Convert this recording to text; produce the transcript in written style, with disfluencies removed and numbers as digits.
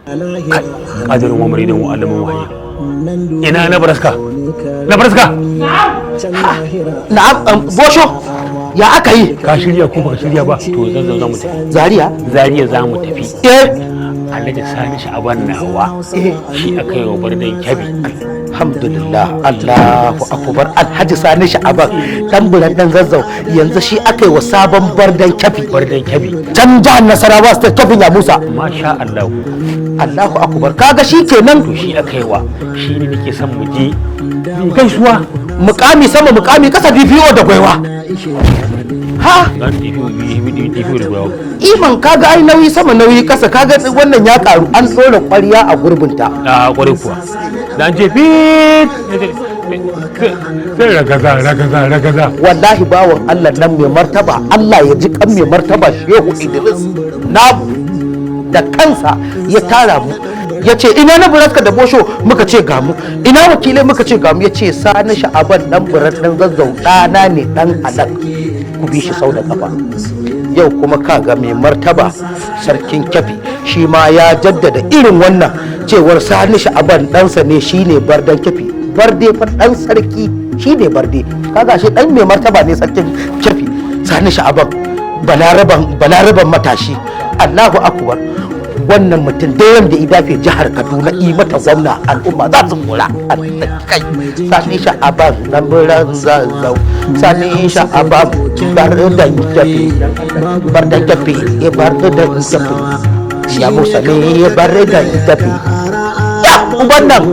Kadirin wa muridan wa alamin wahaya. Ina na baraska, na baraska. Na'am, Bosho, ya aka yi? Ka shirya ko baka shirya ba? To, zan za mu tafi. Zaria? Zaria za mu tafi. Eh. Alhaji Sani Sha'aban nawa, shi aka yi wa Bardan Kyabi. Alhamdulillah, Allahu akbar! Alhaji Sani Sha'aban dan Buran dan Zazzau, yanzu shi aka yi wa sabon Bardan Kyafi. Bardan Kyabi. Can jihar Nasarawa State, Kyafin ya Musa. Masha Allah. Allahu akbar! Kaga shi kenan. To, shi aka yi wa, shi ne nake son mu je gaisuwa. Mukami sama, mukami kasa, DPO da gwaiwa ha. Ga DPO, DPO da gwaiwa. Iman, kaga ai nauyi sama, nauyi kasa, kaga wannan ya karu, an tsora ƙwarya a gurbinta. A kwarai kuwa, da an ce fit sai ragaza ragaza ragaza. Wallahi bawan Allah nan mai martaba, Allah ya ji kan mai martaba Shehu Idris na, da kansa ya tara mu, ya ce ina na Buraska da Bosho? Muka ce ga mu. Ina wakilai? Muka ce ga mu. Ya ce Sani Sha'aban dan Buran dan Zazzau ɗana ne, dan halak, ku bi shi sau da kafa. Yau kuma kaga mai martaba Sarkin Kyafi shi ma ya jaddada irin wannan cewar Sani Sha'aban ɗansa ne, shine Bardan Kyafi. Barde fa ɗan sarki shine barde. Kaga shi ɗan mai martaba ne Sarkin Kyafi, Sani Sha'aban, balaraban balaraban matashi. Allahu akbar! Wannan mutum da yanda ya dafe jihar Kaduna yi mata gwamna, al'umma za su kula. Kai, Sani Sha'aban na Buran Zazzau, Sani Sha'aban Bardan Kyafi, Bardan Kyafi, Bardan Kyafi, ya Musa ne Bardan Kyafi, ya uban nan.